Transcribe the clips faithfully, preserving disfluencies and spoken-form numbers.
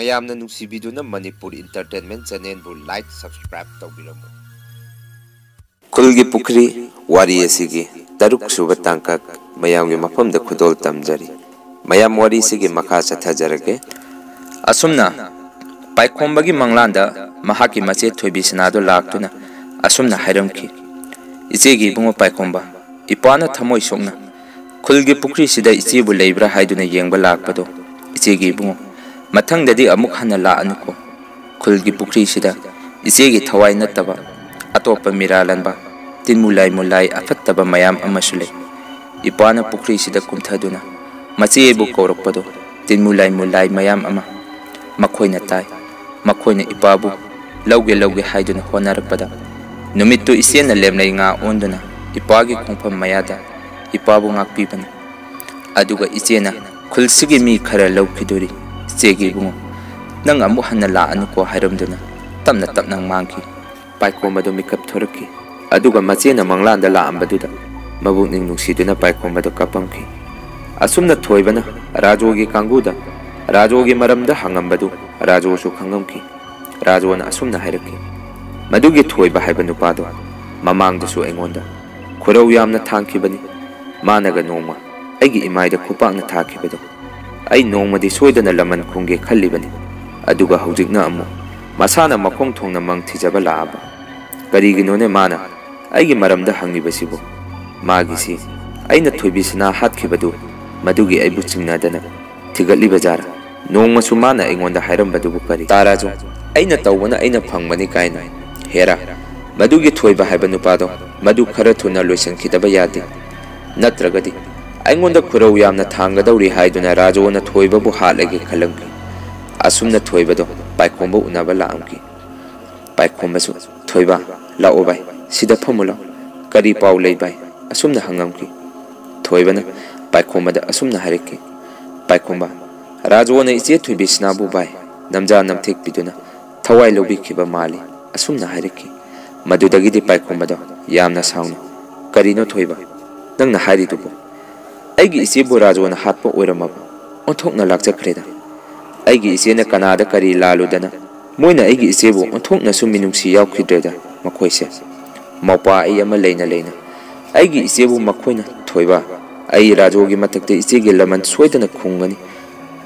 ꯌꯥꯝꯅ ꯅꯨꯡꯁꯤꯕꯤꯗꯨꯅ Manipur entertainment ꯆꯦꯅꯦꯜꯕꯨ like, subscribe ꯇꯧꯕꯤꯔꯝꯃꯨ꯫ ꯈꯨꯜꯒꯤ ꯄꯨꯈ꯭ꯔꯤ ꯋꯥꯔꯤ ꯑꯁꯤꯒꯤ ꯇꯔꯨꯛ ꯁꯨꯕ ꯇꯥꯡꯀꯛ ꯃꯌꯥꯝꯒꯤ ꯃꯐꯝꯗ ꯈꯨꯗꯣꯜ ꯇꯝꯖꯔꯤ꯫ ꯃꯌꯥꯝ ꯋꯥꯔꯤꯁꯤꯒꯤ ꯃꯈꯥ ꯆꯠꯊꯖꯔꯒꯦ꯫ ꯑꯁꯨꯝꯅ ꯄꯥꯏꯈꯣꯝꯕꯒꯤ ꯃꯪꯂꯥꯟꯗ ꯃꯍꯥꯛꯀꯤ ꯃꯆꯦ ꯊꯣꯏꯕꯤꯁꯅꯥꯗꯨ ꯂꯥꯛꯇꯨꯅ ꯑꯁꯨꯝꯅ ꯍꯥꯏꯔꯝꯈꯤ, "ꯏꯆꯦꯒꯤ ꯏꯕꯨꯡꯉꯣ ꯄꯥꯏꯈꯣꯝꯕ, ꯏꯄꯥꯅ ꯊꯃꯣꯏ ꯁꯣꯛꯅ ꯈꯨꯜꯒꯤ ꯄꯨꯈ꯭ꯔꯤꯁꯤꯗ ꯏꯆꯦꯕꯨ ꯂꯩꯕ꯭ꯔꯥ ꯍꯥꯏꯗꯨꯅ ꯌꯦꯡꯕ ꯂꯥꯛꯄꯗꯣ, ꯏꯆꯦꯒꯤ ꯏꯕꯨꯡꯉꯣ, ꯃꯊꯪꯗꯗꯤ ꯑꯃꯨꯛ ꯍꯟꯅ ꯂꯥꯛꯑꯅꯨꯀꯣ꯫ ꯈꯨꯜꯒꯤ ꯄꯨꯈ꯭ꯔꯤꯁꯤꯗ ꯏꯆꯦꯒꯤ ꯊꯋꯥꯏ ꯅꯠꯇꯕ ꯑꯇꯣꯞꯄ ꯃꯤꯔꯥꯜꯂꯟꯕ, ꯇꯤꯟꯃꯨꯂꯥꯏ ꯃꯨꯂꯥꯏ ꯑꯐꯠꯇꯕ ꯃꯌꯥꯝ ꯑꯃꯁꯨ ꯂꯩ꯫ ꯏꯄꯥꯅ ꯄꯨꯈ꯭ꯔꯤꯁꯤꯗ ꯀꯨꯝꯊꯗꯨꯅ ꯃꯆꯦꯕꯨ ꯀꯧꯔꯛꯄꯗꯣ ꯇꯤꯟꯃꯨꯂꯥꯏ ꯃꯨꯂꯥꯏ ꯃꯌꯥꯝ ꯑꯃ ꯃꯈꯣꯏꯅ ꯇꯥꯏ꯫ ꯃꯈꯣꯏꯅ ꯏꯄꯥꯕꯨ ꯂꯧꯒꯦ ꯂꯧꯒꯦ ꯍꯥꯏꯗꯨꯅ ꯍꯣꯠꯅꯔꯛꯄꯗ ꯅꯨꯃꯤꯠꯇꯨ ꯏꯆꯦꯅ ꯂꯦꯝꯂꯩ ꯉꯥ ꯑꯣꯟꯗꯨꯅ ꯏꯄꯥꯒꯤ ꯈꯣꯡꯐꯝ ꯃꯌꯥꯗ ꯏꯄꯥꯕꯨ ꯉꯥꯛꯄꯤꯕꯅꯤ꯫ ꯑꯗꯨꯒ ꯏꯆꯦꯅ ꯈꯨꯜꯁꯤꯒꯤ ꯃꯤ ꯈꯔ ꯂꯧꯈꯤꯗꯣꯔꯤ꯫ ꯏꯆꯦꯒꯤ ꯏꯕꯨꯡꯉꯣ, ꯅꯪ ꯑꯃꯨꯛ ꯍꯟꯅ ꯂꯥꯛꯑꯅꯨꯀꯣ" ꯍꯥꯏꯔꯝꯗꯨꯅ ꯇꯞꯅ ꯇꯞꯅ ꯃꯥꯡꯈꯤ꯫ ꯄꯥꯏꯈꯣꯝꯕꯗꯨ ꯃꯤꯀꯞ ꯊꯣꯔꯛꯈꯤ꯫ ꯑꯗꯨꯒ ꯃꯆꯦꯅ ꯃꯪꯂꯥꯟꯗ ꯂꯥꯛꯑꯝꯕꯗꯨꯗ ꯃꯕꯨꯛꯅꯤꯡ ꯅꯨꯡꯁꯤꯗꯨꯅ ꯄꯥꯏꯈꯣꯝꯕꯗꯨ ꯀꯞꯄꯝꯈꯤ꯫ ꯑꯁꯨꯝꯅ ꯊꯣꯏꯕꯅ ꯔꯥꯖꯣꯒꯤ ꯀꯥꯡꯕꯨꯗ ꯔꯥꯖꯣꯒꯤ ꯃꯔꯝꯗ ꯍꯪꯉꯝꯕꯗꯨ ꯔꯥꯖꯣꯁꯨ ꯈꯪꯉꯝꯈꯤ꯫ ꯔꯥꯖꯣꯅ ꯑꯁꯨꯝꯅ ꯍꯥꯏꯔꯛꯈꯤ, "ꯃꯗꯨꯒꯤ ꯊꯣꯏꯕ ꯍꯥꯏꯕ ꯅꯨꯄꯥꯗꯣ ꯃꯃꯥꯡꯗꯁꯨ ꯑꯩꯉꯣꯟꯗ ꯈꯨꯔꯧ ꯌꯥꯝꯅ ꯊꯥꯡꯈꯤꯕꯅꯤ꯫ ꯃꯥꯅꯒ ꯅꯣꯡꯃ ꯑꯩꯒꯤ ꯏꯃꯥꯏꯗ ꯈꯨꯄꯥꯛꯅ ꯊꯥꯈꯤꯕꯗꯣ ꯑꯩ ꯅꯣꯡꯃꯗꯤ ꯁꯣꯏꯗꯅ ꯂꯃꯟ ꯈꯨꯝꯒꯦ ꯈꯜꯂꯤꯕꯅꯤ꯫ ꯑꯗꯨꯒ ꯍꯧꯖꯤꯛꯅ ꯑꯃꯨꯛ ꯃꯁꯥꯅ ꯃꯈꯣꯡ ꯊꯣꯡꯅ ꯃꯪ ꯊꯤꯖꯕ ꯂꯥꯛꯑꯕ꯫ ꯀꯔꯤꯒꯤꯅꯣꯅꯦ ꯃꯥꯅ ꯑꯩꯒꯤ ꯃꯔꯝꯗ ꯍꯪꯉꯤꯕꯁꯤꯕꯨ? ꯃꯥꯒꯤꯁꯤ ꯑꯩꯅ ꯊꯣꯏꯕꯤꯁꯅꯥ ꯍꯥꯠꯈꯤꯕꯗꯨ ꯃꯗꯨꯒꯤ ꯑꯩꯕꯨ ꯆꯤꯡꯅꯗꯅ ꯊꯤꯒꯠꯂꯤꯕ ꯖꯥꯔꯥ? ꯅꯣꯡꯃꯁꯨ ꯃꯥꯅ ꯑꯩꯉꯣꯟꯗ ꯍꯥꯏꯔꯝꯕꯗꯨꯕꯨ ꯀꯔꯤ?" "ꯇꯥ ꯔꯥꯖꯨ, ꯑꯩꯅ ꯇꯧꯕꯅ ꯑꯩꯅ ꯐꯪꯕꯅꯤ ꯀꯥꯏꯅ꯫ ꯍꯦꯔꯥ, ꯃꯗꯨꯒꯤ ꯊꯣꯏꯕ ꯍꯥꯏꯕ ꯅꯨꯄꯥꯗꯣ ꯃꯗꯨ ꯈꯔ ꯊꯨꯅ ꯂꯣꯏꯁꯤꯟꯈꯤꯗꯕ ꯌꯥꯗꯦ꯫ ꯅꯠꯇ꯭ꯔꯒꯗꯤ ꯑꯩꯉꯣꯟꯗ ꯈꯨꯔꯧ ꯌꯥꯝꯅ ꯊꯥꯡꯒꯗꯧꯔꯤ" ꯍꯥꯏꯗꯨꯅ ꯔꯥꯖꯨꯅ ꯊꯣꯏꯕꯕꯨ ꯍꯥꯠꯂꯒꯦ ꯈꯜꯂꯝꯈꯤ꯫ ꯑꯁꯨꯝꯅ ꯊꯣꯏꯕꯗꯣ ꯄꯥꯏꯈꯣꯝꯕ ꯎꯅꯕ ꯂꯥꯛꯑꯝꯈꯤ꯫ ꯄꯥꯏꯈꯣꯝꯕꯁꯨ, "ꯊꯣꯏꯕ, ꯂꯥꯛꯑꯣ ꯚꯥꯏ, ꯁꯤꯗ ꯐꯝꯃꯨ ꯂꯥꯛꯑꯣ꯫ ꯀꯔꯤ ꯄꯥꯎ ꯂꯩ ꯚꯥꯏ?" ꯑꯁꯨꯝꯅ ꯍꯪꯉꯝꯈꯤ꯫ ꯊꯣꯏꯕꯅ ꯄꯥꯏꯈꯣꯝꯕꯗ ꯑꯁꯨꯝꯅ ꯍꯥꯏꯔꯛꯈꯤ, "ꯄꯥꯏꯈꯣꯝꯕ, ꯔꯥꯖꯨꯅ ꯏꯆꯦ ꯊꯣꯏꯕꯤꯁꯅꯥꯕꯨ ꯚꯥꯏ ꯅꯝꯖꯥ ꯅꯝꯊꯦꯛꯄꯤꯗꯨꯅ ꯊꯋꯥꯏ ꯂꯧꯕꯤꯈꯤꯕ ꯃꯥꯜꯂꯤ" ꯑꯁꯨꯝꯅ ꯍꯥꯏꯔꯛꯈꯤ꯫ ꯃꯗꯨꯗꯒꯤꯗꯤ ꯄꯥꯏꯈꯣꯝꯕꯗꯣ ꯌꯥꯝꯅ ꯁꯥꯎꯅ, "ꯀꯔꯤꯅꯣ ꯊꯣꯏꯕ, ꯅꯪꯅ ꯍꯥꯏꯔꯤꯗꯨꯕꯨ? ꯑꯩꯒꯤ ꯏꯆꯦꯕꯨ ꯔꯥꯖꯨꯅ ꯍꯥꯠꯄ ꯑꯣꯏꯔꯝꯃꯕ? ꯑꯣꯟꯊꯣꯛꯅ ꯂꯥꯛꯆꯈ꯭ꯔꯦꯗ!" ꯑꯩꯒꯤ ꯏꯆꯦꯅ ꯀꯅꯥꯗ ꯀꯔꯤ ꯂꯥꯜꯂꯨꯗꯅ? ꯃꯣꯏꯅ ꯑꯩꯒꯤ ꯏꯆꯦꯕꯨ ꯑꯣꯟꯊꯣꯛꯅꯁꯨ ꯃꯤꯅꯨꯡꯁꯤ ꯌꯥꯎꯈꯤꯗ꯭ꯔꯦꯗ ꯃꯈꯣꯏꯁꯦ꯫ ꯃꯧꯄꯥ ꯑꯩ ꯑꯃ ꯂꯩꯅ ꯂꯩꯅ ꯑꯩꯒꯤ ꯏꯆꯦꯕꯨ ꯃꯈꯣꯏꯅ ꯊꯣꯏꯕ, ꯑꯩ ꯔꯥꯖꯨꯒꯤ ꯃꯊꯛꯇ ꯏꯆꯦꯒꯤ ꯂꯃꯟ ꯁꯣꯏꯗꯅ ꯈꯨꯝꯒꯅꯤ꯫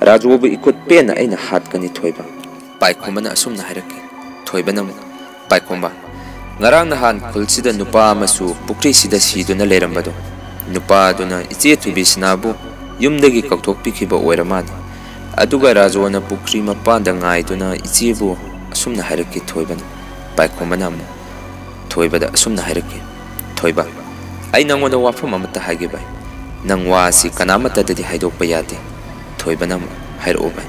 ꯔꯥꯖꯨꯕꯨ ꯏꯈꯨꯠ ꯄꯦꯟꯅ ꯑꯩꯅ ꯍꯥꯠꯀꯅꯤ ꯊꯣꯏꯕ꯫ ꯄꯥꯏꯈꯣꯝꯕꯅ ꯑꯁꯨꯝꯅ ꯍꯥꯏꯔꯛꯈꯤ꯫ ꯊꯣꯏꯕꯅ ꯑꯃꯨꯛ, ꯄꯥꯏꯈꯣꯝꯕ, ꯉꯔꯥꯡ ꯅꯍꯥꯟ ꯈꯨꯜꯁꯤꯗ ꯅꯨꯄꯥ ꯑꯃꯁꯨ ꯄꯨꯈ꯭ꯔꯤꯁꯤꯗ ꯁꯤꯗꯨꯅ ꯂꯩꯔꯝꯕꯗꯣ, ꯅꯨꯄꯥ ꯑꯗꯨꯅ ꯏꯆꯦ ꯊꯣꯏꯕꯤꯁꯅꯥꯕꯨ ꯌꯨꯝꯗꯒꯤ ꯀꯧꯊꯣꯛꯄꯤꯈꯤꯕ ꯑꯣꯏꯔ ꯃꯥꯜꯂꯤ꯫ ꯑꯗꯨꯒ ꯔꯥꯖꯨꯅ ꯄꯨꯈ꯭ꯔꯤ ꯃꯄꯥꯟꯗ ꯉꯥꯏꯗꯨꯅ ꯏꯆꯦꯕꯨ ꯑꯁꯨꯝꯅ ꯍꯥꯏꯔꯛꯈꯤ ꯊꯣꯏꯕꯅ꯫ ꯄꯥꯏꯈꯣꯝꯕꯅ ꯑꯃꯨꯛ ꯊꯣꯏꯕꯗ ꯑꯁꯨꯝꯅ ꯍꯥꯏꯔꯛꯈꯤ, ꯊꯣꯏꯕ, ꯑꯩ ꯅꯉꯣꯟꯗ ꯋꯥꯐꯝ ꯑꯃꯠꯇ ꯍꯥꯏꯒꯦ ꯚꯥꯏ꯫ ꯅꯪ ꯋꯥ ꯑꯁꯤ ꯀꯅꯥꯃꯠꯇꯗꯗꯤ ꯍꯥꯏꯗꯣꯛꯄ ꯌꯥꯗꯦ꯫ ꯊꯣꯏꯕꯅ ꯑꯃꯨꯛ, ꯍꯥꯏꯔꯛꯑꯣ ꯚꯥꯏ,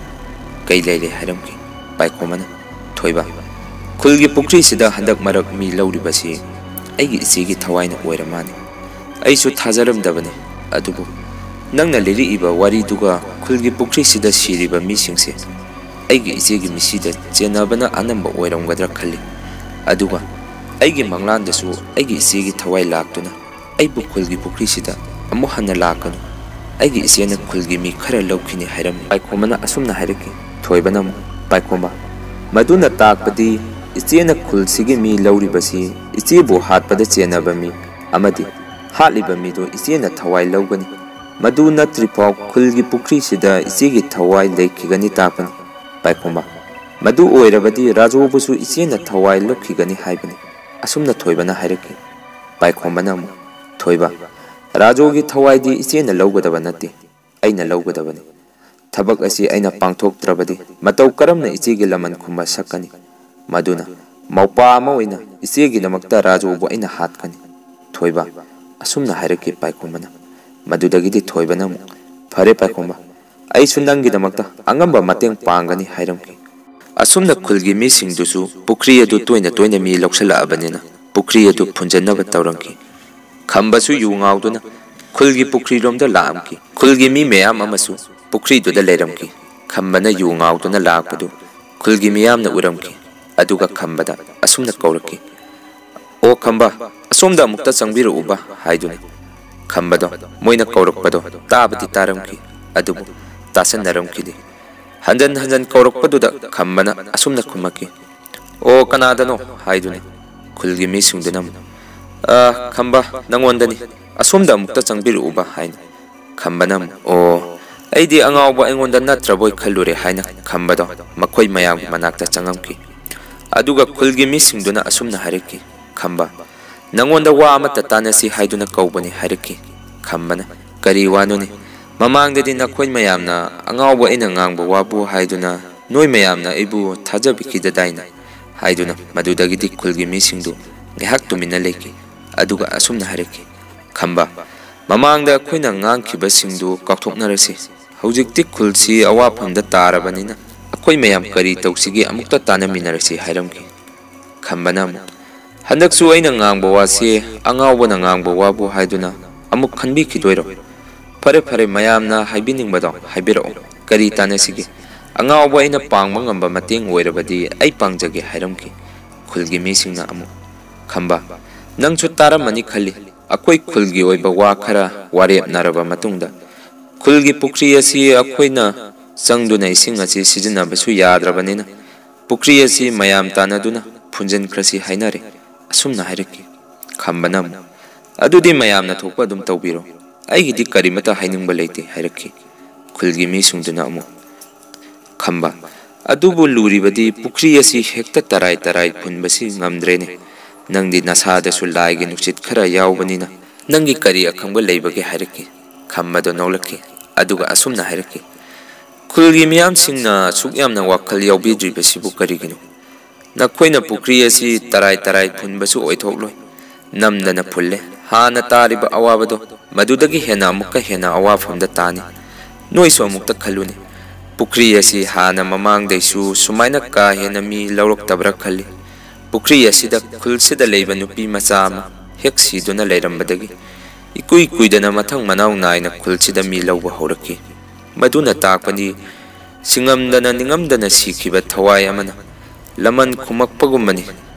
ꯀꯩ ꯂꯩꯔꯦ ꯍꯥꯏꯔꯝꯈꯤ꯫ ꯄꯥꯏꯈꯣꯝꯕꯅ, ꯊꯣꯏꯕ, ꯈꯨꯜꯒꯤ ꯄꯨꯈ꯭ꯔꯤꯁꯤꯗ ꯍꯟꯗꯛ ꯃꯔꯛ ꯃꯤ ꯂꯧꯔꯤꯕꯁꯤ ꯑꯩꯒꯤ ꯏꯆꯦꯒꯤ ꯊꯋꯥꯏꯅ ꯑꯣꯏꯔ ꯃꯥꯜꯂꯤ꯫ ꯑꯩꯁꯨ ꯊꯥꯖꯔꯝꯗꯕꯅꯤ, ꯑꯗꯨꯕꯨ ꯅꯪꯅ ꯂꯤꯔꯛꯏꯕ ꯋꯥꯔꯤꯗꯨꯒ ꯈꯨꯜꯒꯤ ꯄꯨꯈ꯭ꯔꯤꯁꯤꯗ ꯁꯤꯔꯤꯕ ꯃꯤꯁꯤꯡꯁꯦ ꯑꯩꯒꯤ ꯏꯆꯦꯒꯤ ꯃꯤꯁꯤꯗ ꯆꯦꯟꯅꯕꯅ ꯑꯅꯝꯕ ꯑꯣꯏꯔꯝꯒꯗ꯭ꯔꯥ ꯈꯜꯂꯤ꯫ ꯑꯗꯨꯒ ꯑꯩꯒꯤ ꯃꯪꯂꯥꯟꯗꯁꯨ ꯑꯩꯒꯤ ꯏꯆꯦꯒꯤ ꯊꯋꯥꯏ ꯂꯥꯛꯇꯨꯅ ꯑꯩꯕꯨ ꯈꯨꯜꯒꯤ ꯄꯨꯈ꯭ꯔꯤꯁꯤꯗ ꯑꯃꯨꯛ ꯍꯟꯅ ꯂꯥꯛꯀꯅꯨ, ꯑꯩꯒꯤ ꯏꯆꯦꯅ ꯈꯨꯜꯒꯤ ꯃꯤ ꯈꯔ ꯂꯧꯈꯤꯅꯤ ꯍꯥꯏꯔꯝꯃꯤ꯫ ꯄꯥꯏꯈꯣꯝꯕꯅ ꯑꯁꯨꯝꯅ ꯍꯥꯏꯔꯛꯈꯤ꯫ ꯊꯣꯏꯕꯅ ꯑꯃꯨꯛ, ꯄꯥꯏꯈꯣꯝꯕ, ꯃꯗꯨꯅ ꯇꯥꯛꯄꯗꯤ ꯏꯆꯦꯅ ꯈꯨꯜꯁꯤꯒꯤ ꯃꯤ ꯂꯧꯔꯤꯕꯁꯤ ꯏꯆꯦꯕꯨ ꯍꯥꯠꯄꯗ ꯆꯦꯟꯅꯕ ꯃꯤ ꯑꯃꯗꯤ ꯍꯥꯠꯂꯤꯕ ꯃꯤꯗꯨ ꯏꯆꯦꯅ ꯊꯋꯥꯏ ꯂꯧꯒꯅꯤ꯫ ꯃꯗꯨ ꯅꯠꯇ꯭ꯔꯤꯐꯥꯎ ꯈꯨꯜꯒꯤ ꯄꯨꯈ꯭ꯔꯤꯁꯤꯗ ꯏꯆꯦꯒꯤ ꯊꯋꯥꯏ ꯂꯩꯈꯤꯒꯅꯤ ꯇꯥꯛꯄꯅꯤ꯫ ꯄꯥꯏꯈꯣꯝꯕ, ꯃꯗꯨ ꯑꯣꯏꯔꯕꯗꯤ ꯔꯥꯖꯨꯕꯨꯁꯨ ꯏꯆꯦꯅ ꯊꯋꯥꯏ ꯂꯧꯈꯤꯒꯅꯤ ꯍꯥꯏꯕꯅꯤ꯫ ꯑꯁꯨꯝꯅ ꯊꯣꯏꯕꯅ ꯍꯥꯏꯔꯛꯈꯤ꯫ ꯄꯥꯏꯈꯣꯝꯕꯅ ꯑꯃꯨꯛ, ꯊꯣꯏꯕ, ꯔꯥꯖꯨꯒꯤ ꯊꯋꯥꯏꯗꯤ ꯏꯆꯦꯅ ꯂꯧꯒꯗꯕ ꯅꯠꯇꯦ, ꯑꯩꯅ ꯂꯧꯒꯗꯕꯅꯤ꯫ ꯊꯕꯛ ꯑꯁꯤ ꯑꯩꯅ ꯄꯥꯡꯊꯣꯛꯇ꯭ꯔꯕꯗꯤ ꯃꯇꯧ ꯀꯔꯝꯅ ꯏꯆꯦꯒꯤ ꯂꯃꯟ ꯈꯨꯝꯕ ꯁꯛꯀꯅꯤ? ꯃꯗꯨꯅ ꯃꯧꯄꯥ ꯑꯃ ꯑꯣꯏꯅ ꯏꯆꯦꯒꯤꯗꯃꯛꯇ ꯔꯥꯖꯨꯕꯨ ꯑꯩꯅ ꯍꯥꯠꯀꯅꯤ꯫ ꯊꯣꯏꯕ, ꯑꯁꯨꯝꯅ ꯍꯥꯏꯔꯛꯈꯤ ꯄꯥꯏꯈꯣꯝꯕꯅ꯫ ꯃꯗꯨꯗꯒꯤꯗꯤ ꯊꯣꯏꯕꯅ ꯑꯃꯨꯛ, ꯐꯔꯦ ꯄꯥꯏꯈꯣꯝꯕ, ꯑꯩꯁꯨ ꯅꯪꯒꯤꯗꯃꯛꯇ ꯑꯉꯝꯕ ꯃꯇꯦꯡ ꯄꯥꯡꯒꯅꯤ ꯍꯥꯏꯔꯝꯈꯤ꯫ ꯑꯁꯨꯝꯅ ꯈꯨꯜꯒꯤ ꯃꯤꯁꯤꯡꯗꯨꯁꯨ ꯄꯨꯈ꯭ꯔꯤ ꯑꯗꯨ ꯇꯣꯏꯅ ꯇꯣꯏꯅ ꯃꯤ ꯂꯧꯁꯤꯜꯂꯛꯑꯕꯅꯤꯅ ꯄꯨꯈ꯭ꯔꯤ ꯑꯗꯨ ꯐꯨꯟꯖꯟꯅꯕ ꯇꯧꯔꯝꯈꯤ꯫ ꯈꯝꯕꯁꯨ ꯌꯨ ꯉꯥꯎꯗꯨꯅ ꯈꯨꯜꯒꯤ ꯄꯨꯈ꯭ꯔꯤꯔꯣꯝꯗ ꯂꯥꯛꯑꯝꯈꯤ꯫ ꯈꯨꯜꯒꯤ ꯃꯤ ꯃꯌꯥꯝ ꯑꯃꯁꯨ ꯄꯨꯈ꯭ꯔꯤꯗꯨꯗ ꯂꯩꯔꯝꯈꯤ꯫ ꯈꯝꯕꯅ ꯌꯨ ꯉꯥꯎꯗꯨꯅ ꯂꯥꯛꯄꯗꯨ ꯈꯨꯜꯒꯤ ꯃꯤꯌꯥꯝꯅ ꯎꯔꯝꯈꯤ꯫ ꯑꯗꯨꯒ ꯈꯝꯕꯗ ꯑꯁꯨꯝꯅ ꯀꯧꯔꯛꯈꯤ, "ꯑꯣ ꯈꯝꯕ, ꯑꯁꯣꯝꯗ ꯑꯃꯨꯛꯇ ꯆꯪꯕꯤꯔꯛꯎꯕ" ꯍꯥꯏꯗꯨꯅ꯫ ꯈꯝꯕꯗꯣ ꯃꯣꯏꯅ ꯀꯧꯔꯛꯄꯗꯣ ꯇꯥꯕꯗꯤ ꯇꯥꯔꯝꯈꯤ, ꯑꯗꯨꯕꯨ ꯇꯥꯁꯟꯅꯔꯝꯈꯤꯗꯦ꯫ ꯍꯟꯖꯟ ꯍꯟꯖꯟ ꯀꯧꯔꯛꯄꯗꯨꯗ ꯈꯝꯕꯅ ꯑꯁꯨꯝꯅ ꯈꯨꯝꯃꯛꯈꯤ, "ꯑꯣ, ꯀꯅꯥꯗꯅꯣ?" ꯍꯥꯏꯗꯨꯅ꯫ ꯈꯨꯜꯒꯤ ꯃꯤꯁꯤꯡꯗꯨꯅ ꯑꯃꯨꯛ, "ꯑ, ꯈꯝꯕ, ꯅꯪꯉꯣꯟꯗꯅꯤ꯫ ꯑꯁꯣꯝꯗ ꯑꯃꯨꯛꯇ ꯆꯪꯕꯤꯔꯛꯎꯕ" ꯍꯥꯏꯅ꯫ ꯈꯝꯕꯅ ꯑꯃꯨꯛ, "ꯑꯣ, ꯑꯩꯗꯤ ꯑꯉꯥꯎꯕ ꯑꯩꯉꯣꯟꯗ ꯅꯠꯇ꯭ꯔꯕꯣꯏ ꯈꯜꯂꯨꯔꯦ" ꯍꯥꯏꯅ ꯈꯝꯕꯗꯣ ꯃꯈꯣꯏ ꯃꯌꯥꯝꯒꯤ ꯃꯅꯥꯛꯇ ꯆꯪꯉꯝꯈꯤ꯫ ꯑꯗꯨꯒ ꯈꯨꯜꯒꯤ ꯃꯤꯁꯤꯡꯗꯨꯅ ꯑꯁꯨꯝꯅ ꯍꯥꯏꯔꯛꯈꯤ, "ꯈꯝꯕ, ꯅꯪꯉꯣꯟꯗ ꯋꯥ ꯑꯃꯠꯇ ꯇꯥꯟꯅꯁꯤ ꯍꯥꯏꯗꯨꯅ ꯀꯧꯕꯅꯤ" ꯍꯥꯏꯔꯛꯈꯤ꯫ ꯈꯝꯕꯅ, "ꯀꯔꯤ ꯋꯥꯅꯣꯅꯦ? ꯃꯃꯥꯡꯗꯗꯤ ꯅꯈꯣꯏ ꯃꯌꯥꯝꯅ ꯑꯉꯥꯎꯕ ꯑꯩꯅ ꯉꯥꯡꯕ ꯋꯥꯕꯨ ꯍꯥꯏꯗꯨꯅ ꯅꯣꯏ ꯃꯌꯥꯝꯅ ꯑꯩꯕꯨ ꯊꯥꯖꯕꯤꯈꯤꯗꯗꯥꯏꯅꯦ?" ꯍꯥꯏꯗꯨꯅ ꯃꯗꯨꯗꯒꯤꯗꯤ ꯈꯨꯜꯒꯤ ꯃꯤꯁꯤꯡꯗꯨ ꯉꯥꯏꯍꯥꯛ ꯇꯨꯃꯤꯟꯅ ꯂꯩꯈꯤ꯫ ꯑꯗꯨꯒ ꯑꯁꯨꯝꯅ ꯍꯥꯏꯔꯛꯈꯤ, "ꯈꯝꯕ, ꯃꯃꯥꯡꯗ ꯑꯩꯈꯣꯏꯅ ꯉꯥꯡꯈꯤꯕꯁꯤꯡꯗꯨ ꯀꯥꯎꯊꯣꯛꯅꯔꯁꯤ꯫ ꯍꯧꯖꯤꯛꯇꯤ ꯈꯨꯜꯁꯤ ꯑꯋꯥꯐꯝꯗ ꯇꯥꯔꯕꯅꯤꯅ ꯑꯩꯈꯣꯏ ꯃꯌꯥꯝ ꯀꯔꯤ ꯇꯧꯁꯤꯒꯦ ꯑꯃꯨꯛꯇ ꯇꯥꯟꯅꯃꯤꯟꯅꯔꯁꯤ" ꯍꯥꯏꯔꯝꯈꯤ꯫ ꯈꯝꯕꯅ ꯑꯃꯨꯛ, "ꯍꯟꯗꯛꯁꯨ ꯑꯩꯅ ꯉꯥꯡꯕ ꯋꯥꯁꯤ ꯑꯉꯥꯎꯕꯅ ꯉꯥꯡꯕ ꯋꯥꯕꯨ ꯍꯥꯏꯗꯨꯅ ꯑꯃꯨꯛ ꯈꯟꯕꯤꯈꯤꯗꯣꯏꯔꯣ? ꯐꯔꯦ ꯐꯔꯦ, ꯃꯌꯥꯝꯅ ꯍꯥꯏꯕꯤꯅꯤꯡꯕꯗꯣ ꯍꯥꯏꯕꯤꯔꯛꯑꯣ꯫ ꯀꯔꯤ ꯇꯥꯟꯅꯁꯤꯒꯦ? ꯑꯉꯥꯎꯕ ꯑꯩꯅ ꯄꯥꯡꯕ ꯉꯝꯕ ꯃꯇꯦꯡ ꯑꯣꯏꯔꯕꯗꯤ ꯑꯩ ꯄꯥꯡꯖꯒꯦ" ꯍꯥꯏꯔꯝꯈꯤ꯫ ꯈꯨꯜꯒꯤ ꯃꯤꯁꯤꯡꯅ ꯑꯃꯨꯛ, "ꯈꯝꯕ, ꯅꯪꯁꯨ ꯇꯥꯔꯝꯃꯅꯤ ꯈꯜꯂꯤ꯫ ꯑꯩꯈꯣꯏ ꯈꯨꯜꯒꯤ ꯑꯣꯏꯕ ꯋꯥ ꯈꯔ ꯋꯥꯔꯦꯞꯅꯔꯕ ꯃꯇꯨꯡꯗ ꯈꯨꯜꯒꯤ ꯄꯨꯈ꯭ꯔꯤ ꯑꯁꯤ ꯑꯩꯈꯣꯏꯅ ꯆꯪꯗꯨꯅ ꯏꯁꯤꯡ ꯑꯁꯤ ꯁꯤꯖꯤꯟꯅꯕꯁꯨ ꯌꯥꯗ꯭ꯔꯕꯅꯤꯅ ꯄꯨꯈ꯭ꯔꯤ ꯑꯁꯤ ꯃꯌꯥꯝ ꯇꯥꯟꯅꯗꯨꯅ ꯐꯨꯟꯖꯤꯟꯈ꯭ꯔꯁꯤ" ꯍꯥꯏꯅꯔꯦ꯫ ꯑꯁꯨꯝꯅ ꯍꯥꯏꯔꯛꯈꯤ꯫ ꯈꯝꯕꯅ ꯑꯃꯨꯛ, "ꯑꯗꯨꯗꯤ ꯃꯌꯥꯝꯅ ꯊꯣꯛꯄ ꯑꯗꯨꯝ ꯇꯧꯕꯤꯔꯣ꯫ ꯑꯩꯒꯤꯗꯤ ꯀꯔꯤꯃꯇ ꯍꯥꯏꯅꯤꯡꯕ ꯂꯩꯇꯦ" ꯍꯥꯏꯔꯛꯈꯤ꯫ ꯈꯨꯜꯒꯤ ꯃꯤꯁꯤꯡꯗꯨꯅ ꯑꯃꯨꯛ, "ꯈꯝꯕ, ꯑꯗꯨꯕꯨ ꯂꯨꯔꯤꯕꯗꯤ ꯄꯨꯈ꯭ꯔꯤ ꯑꯁꯤ ꯍꯦꯛꯇ ꯇꯔꯥꯏ ꯇꯔꯥꯏ ꯐꯨꯟꯕꯁꯤ ꯉꯝꯗ꯭ꯔꯦꯅꯦ꯫ ꯅꯪꯗꯤ ꯅꯁꯥꯗꯁꯨ ꯂꯥꯏꯒꯤ ꯅꯨꯡꯁꯤꯠ ꯈꯔ ꯌꯥꯎꯕꯅꯤꯅ ꯅꯪꯒꯤ ꯀꯔꯤ ꯑꯈꯪꯕ ꯂꯩꯕꯒꯦ?" ꯍꯥꯏꯔꯛꯈꯤ꯫ ꯈꯝꯕꯗꯣ ꯅꯣꯛꯂꯛꯈꯤ꯫ ꯑꯗꯨꯒ ꯑꯁꯨꯝꯅ ꯍꯥꯏꯔꯛꯈꯤ, "ꯈꯨꯜꯒꯤ ꯃꯤꯌꯥꯝꯁꯤꯡꯅ ꯑꯁꯨꯛ ꯌꯥꯝꯅ ꯋꯥꯈꯜ ꯌꯥꯎꯕꯤꯗ꯭ꯔꯤꯕꯁꯤꯕꯨ ꯀꯔꯤꯒꯤꯅꯣ? ꯅꯈꯣꯏꯅ ꯄꯨꯈ꯭ꯔꯤ ꯑꯁꯤ ꯇꯔꯥꯏ ꯇꯔꯥꯏ ꯐꯨꯟꯕꯁꯨ ꯑꯣꯏꯊꯣꯛꯂꯣꯏ꯫ ꯅꯝꯗꯅ ꯐꯨꯜꯂꯦ꯫ ꯍꯥꯟꯅ ꯇꯥꯔꯤꯕ ꯑꯋꯥꯕꯗꯣ ꯃꯗꯨꯗꯒꯤ ꯍꯦꯟꯅ ꯑꯃꯨꯛꯀ ꯍꯦꯟꯅ ꯑꯋꯥꯐꯝꯗ ꯇꯥꯅꯤ꯫ ꯅꯣꯏꯁꯨ ꯑꯃꯨꯛꯇ ꯈꯜꯂꯨꯅꯦ꯫ ꯄꯨꯈ꯭ꯔꯤ ꯑꯁꯤ ꯍꯥꯟꯅ ꯃꯃꯥꯡꯗꯩꯁꯨ ꯁꯨꯃꯥꯏꯅ ꯀꯥ ꯍꯦꯟꯅ ꯃꯤ ꯂꯧꯔꯛꯇꯕ꯭ꯔꯥ ꯈꯜꯂꯤ꯫ ꯄꯨꯈ꯭ꯔꯤ ꯑꯁꯤꯗ ꯈꯨꯜꯁꯤꯗ ꯂꯩꯕ ꯅꯨꯄꯤ ꯃꯆꯥ ꯑꯃ ꯍꯦꯛ ꯁꯤꯗꯨꯅ ꯂꯩꯔꯝꯕꯗꯒꯤ ꯏꯀꯨꯏ ꯀꯨꯏꯗꯅ ꯃꯊꯪ ꯃꯅꯥꯎ ꯅꯥꯏꯅ ꯈꯨꯜꯁꯤꯗ ꯃꯤ ꯂꯧꯕ ꯍꯧꯔꯛꯈꯤ꯫ ꯃꯗꯨꯅ ꯇꯥꯛꯄꯗꯤ ꯁꯤꯡꯉꯝꯗꯅ ꯅꯤꯡꯉꯝꯗꯅ ꯁꯤꯈꯤꯕ ꯊꯋꯥꯏ ꯑꯃꯅ ꯂꯃꯟ ꯈꯨꯝꯃꯛꯄꯒꯨꯝꯕꯅꯤ꯫